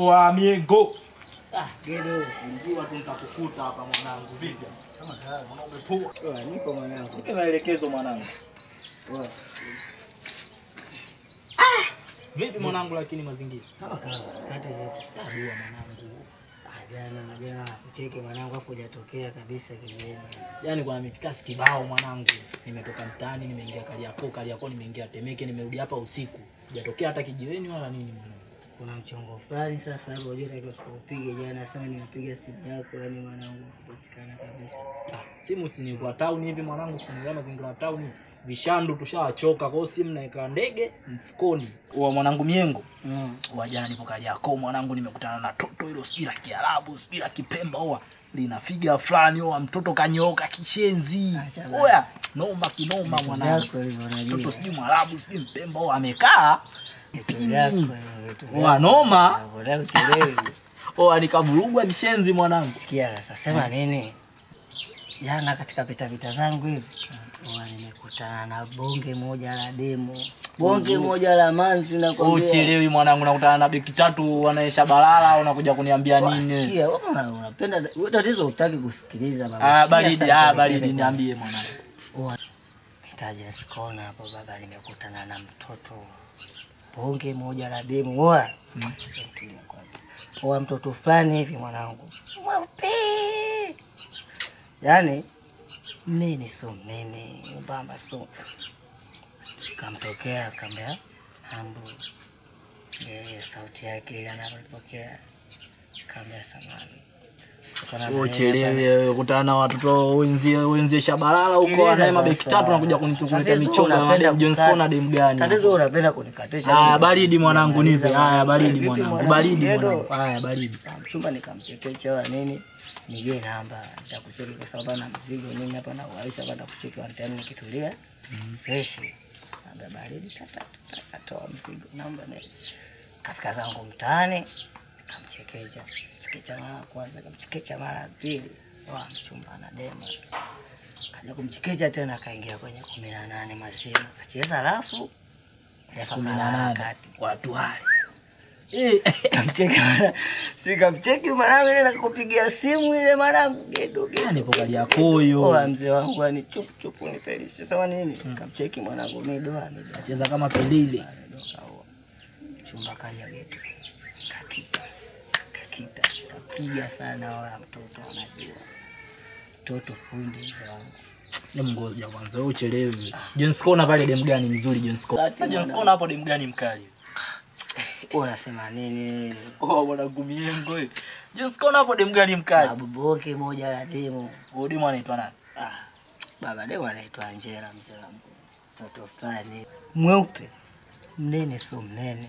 Oa miengo. Ah, Gedo. Nilijua tu nitakukuta hapa mwanangu. Vipi? Kama kawa. Mwanangu umepoa. Oa, nipo mwanangu. Nipe maelekezo mwanangu. Oa. Vipi mwanangu lakini mazingira? Kama kawa. Kati vipi? Ah, dua mwanangu. Ah, jana jana kucheke mwanangu afu hujatokea kabisa kijiweni. Yaani kuna mitikasi kibao mwanangu. Nimetoka mtaani, nimeingia Kariakoo, Kariakoo nimeingia Temeke, nimerudi hapa usiku. Sijatokea hata kijiweni wala nini mwanangu. Kuna mchongo fulani sasa hapo unajua takiwa tukupige jana, sema nimepiga simu yako yani mwanangu kupatikana kabisa. Ah, simu si ni kwa town hivi mwanangu, si ni mazingira ya town. Vishandu tushawachoka, kwa hiyo simu naeka ndege mfukoni. Wa mwanangu miengo. Wa jana nipo Kariakoo mwanangu, nimekutana na toto hilo sijui la Kiarabu, sijui la Kipemba oa. Lina figa fulani oa, mtoto kanyooka kishenzi. Acha bana. Oya, noma kinoma mwanangu. Yako hivyo unajua. Mtoto sijui Mwarabu, sijui Mpemba oa amekaa. Vitu vyako hivyo, vitu Oa vyako. noma. Unataka uchelewe. Oa nikavurugwa kishenzi mwanangu. Sikia sasa, sema nini? Jana katika pita pita zangu hivi huwa nimekutana na bonge moja la demo, bonge moja la manzi nakwambia. Uchelewi mwanangu, nakutana na beki tatu wanaesha balala, unakuja kuniambia nini? Sikia, wewe unapenda wewe, tatizo hutaki kusikiliza baba. Ah, baridi, Sikia ah, sasa, baridi, nikueleze niambie mwanangu. kwanza. Mitaja sikona hapo baba, nimekutana na mtoto bonge moja la demo. Oa. Tulia kwanza. Oa mtoto fulani hivi mwanangu, mweupe, yaani mnene so mnene, mwembamba so. Kamtokea akambia hambu, sauti yake ile anapopokea, kaambia samani. Uchelewi wewe, kutana na watoto wenzie wenzie shabalala huko Sikiliza wanaye mabeki sasa. tatu nakuja kunitukuleta Tatizo michongo ya unapenda madem John kukata. Cena dem gani? Tatizo unapenda kunikatisha. Ah, Mimi baridi mwanangu nipe. nimaliza Haya mwanangu. baridi Vipi mwanangu. mwanangu? Baridi Gedo. mwanangu. Haya baridi. Ah, mchumba nikamchekecha wa nini? Nige namba nitakucheki kwa sababu na mzigo nini hapa na uaisha hapa nitakucheki one time nikitulia. Fresh. Namba baridi tata tata toa mzigo namba ni. Kafika zangu mtaani nikamchekecha. Chekecha mara ya kwanza, kamchekecha mara ya pili. Wa mchumba na dema. Kaja kumchekecha tena akaingia kwenye 18 mazima. Akacheza alafu refa kalala 18. kati. Watu wale. Kamcheki mara, sikamcheki mwanangu ile nakupigia simu ile mwanangu gedo gedo. Yaani ipo Kariakoo hiyo. Oa mzee wangu yani chupu chupu nipelishe. Sema nini? Kamcheki mwanangu midoa midoa. Cheza kama pelile. Midoa kaoa. Chumba kaja geto. Kakita. Kakita. Kapiga sana oa mtoto anajua. Mtoto fundi mzee wangu. Ni ngoja kwanza wewe uchelewi. John Cena pale dem gani mzuri John Cena? Basi Sasa John mwanangu. Cena hapo dem gani mkali? Wewe unasema nini? Oh mwanangu miengo. John Cena hapo dem gani mkali? Babu bonge moja la demo. Huyo demu anaitwa nani? Ah, baba demo anaitwa Angela mzee wangu. Mtoto fulani mweupe, mnene so mnene,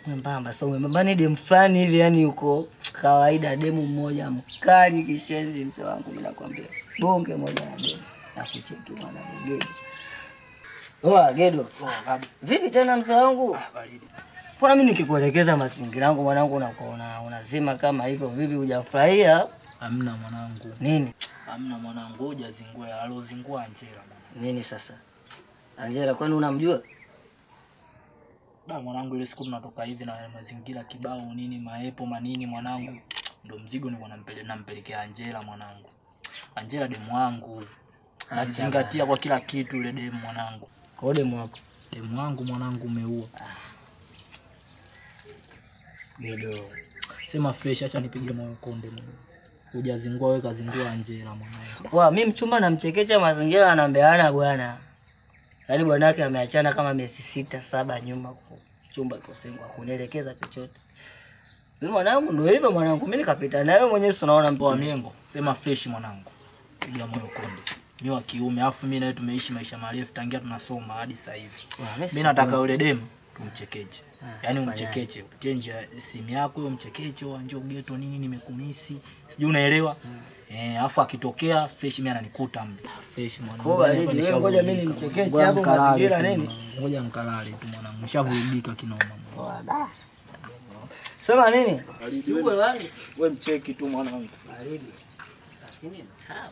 mwembamba so mwembamba, ni demu fulani hivi yani yuko kawaida, demu mmoja mkali kishenzi mzee wangu, mimi nakwambia bonge moja la demu na kucheki mwana gedo. Oa gedo. Oh babu. Vipi tena mzee wangu? Ah baridi. Mbona mimi nikikuelekeza mazingira yangu mwanangu unakuwa unazima kama hivyo vipi hujafurahia? Hamna mwanangu. Nini? Hamna mwanangu, hujazingua, alozingua Angela mwanangu. Nini sasa? Angela kwani unamjua? Ba mwanangu, ile siku tunatoka hivi na mazingira kibao nini maepo manini mwanangu, ndo mzigo nilikuwa nampelekea Angela mwanangu. Angela demu wangu. Nazingatia kwa kila kitu ile demu mwanangu. Kwa demu wako. Demu wangu mwanangu umeua. Gedo. Sema fresh, acha nipige moyo konde mwanangu. Hujazingua wewe, kazingua Angela mwanangu. Wa mimi mchumba namchekecha mazingira anaambiana bwana. Yaani bwanake ameachana kama miezi 6 7 nyuma kwa chumba kikosengwa kunielekeza chochote. Mimi mwanangu ndio hivyo mwanangu, mimi nikapita naye mwenyewe si unaona Poa miengo, sema fresh mwanangu. Piga moyo konde. Mimi wa kiume, afu mimi na wewe tumeishi maisha marefu tangia tunasoma hadi sasa hivi. Mimi nataka yule demu tumchekeche. Yaani umchekeche, upitie njia simu yako hiyo umchekeche, wa njoo geto nini nimekumisi. Sijui unaelewa? Afu akitokea fresh mimi ananikuta mle. Fresh mwanangu. Kwa baridi, wewe ngoja mimi nimchekeche hapo mazingira nini? Ngoja nikalale tu mwanangu. Nishavurugika kinoma mwanangu. Sema nini? Yuko wapi? Wewe mcheki tu mwanangu. Baridi. Lakini mtamu.